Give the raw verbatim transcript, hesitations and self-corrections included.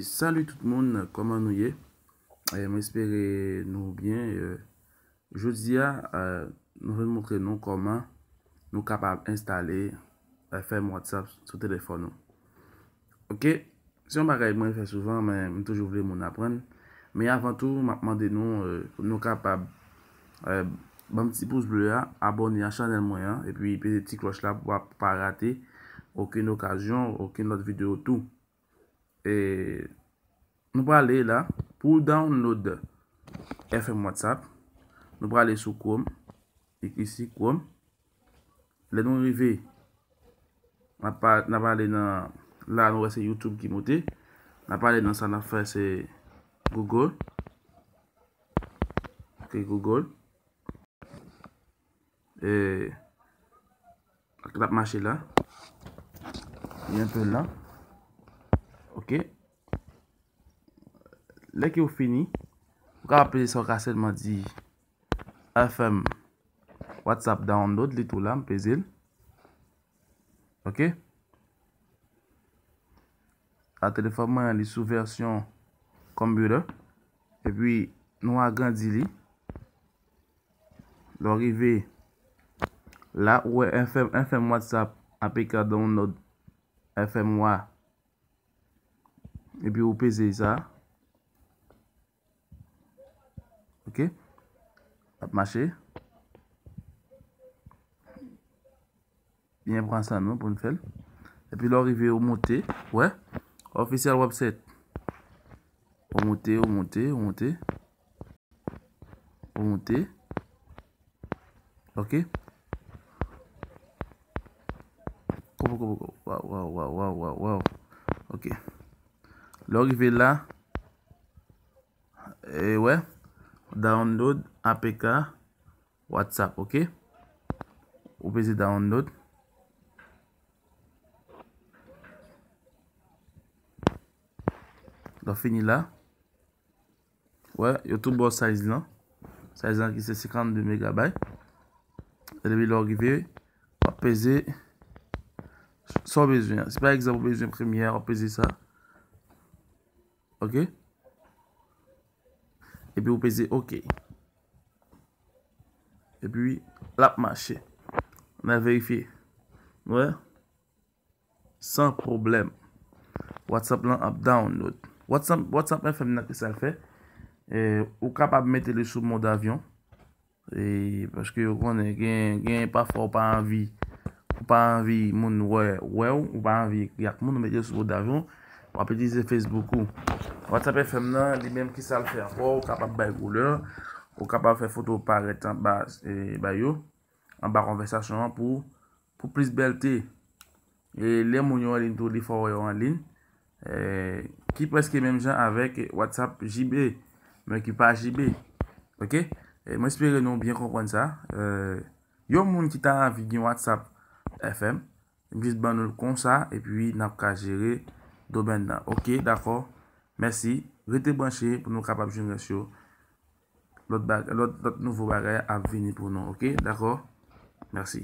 Salut tout moun, kòman nou ye? Eh, mwen espere nou byen. Eh, jodi a, eh, nou vin montre nou kòman nou kapab enstale F M WhatsApp sou telefòn nou. Ok, se yon bagay mwen fè souvan, men m toujou vle moun aprann. Men avan tou, m ap mande nou, eh, pou nou kapab, eh, ban m ti pous ble a, abòne a chanèl mwen an, epi peze ti klòch la pou w pa rate okenn okazyon, okenn lòt videyo tou. E nou prale la, pou download F M WhatsApp, nou prale sou Chrome, ekri ici Chrome. Lè nou rive, n ap pa-, n ap ale nan, la nou wè se YouTube ki moute. N ap ale nan sa n ap fè se Google. Ok, Google. E, ak l ap mache la. Li anpe lan. Ok. Lè ke w fini, ou kapab peze sa, ou ka sèlman di F M WhatsApp download, li tou la, m peze l. Ok. A telefòn mwen an, li sou vèsyon computer. Epi, nou agrandi li. Lè w rive la, ou wè F M, F M WhatsApp A P K download F M wa. Epi ou peze sa. Ok. L ap mache. Byen pran san nou pou n fè l. Epi lè w rive, ou moute, wè. Official website. Ou moute, ou moute, ou moute. Ou moute. Ok. Kopo, kopo, kopo. Waw, waw, waw, waw, waw, waw. Ok. Lè w rive la, e wè, download A P K WhatsApp, ok? Ou peze download. Lè w fini la, wè, yo tou ba w size lan. Size lan ki se senkannde megabyte. E depi lè w rive, w ap peze sa w bezwen an. Si pa egzanp ou bezwen Premiere, w ap peze sa. Ok? Epi ou peze ok. Epi l ap mache. N a verifye. Wè. San pwoblèm. WhatsApp lan ap download. WhatsApp, WhatsApp F M nan, ki sa l fè? Eh, ou kapab mete li sou mòd avyon. E, paske yo konnen gen, gen pafwa ou pa anvi, ou pa anvi moun wè, wè w, ou pa anvi ekri ak moun, ou mete l sou mòd avyon, w ap itilize Facebook ou. WhatsApp F M nan, li menm, ki sa l fè ankò? Ou kapab bay koulè, ou kapab fè foto parèt anba, e, ba yo, anba konvèsasyon an pou, pou plis bèlte. E lè moun yo anliy tou, li fè w wè yo anliy. E, ki prèske menm jan avèk WhatsApp J B, men ki pa J B. Ok? E, mwen espere nou byen konprann sa. E, yon moun ki ta anvi gen WhatsApp F M, m jis ban nou l konsa, epi n ap ka jere domèn nan. Ok, dakò. Mèsi. Rete branche pou nou kapab jwenn rès yo. Lòt bag-, lòt, lòt nouvo bagay ap vini pou nou, ok? Dakò? Mèsi.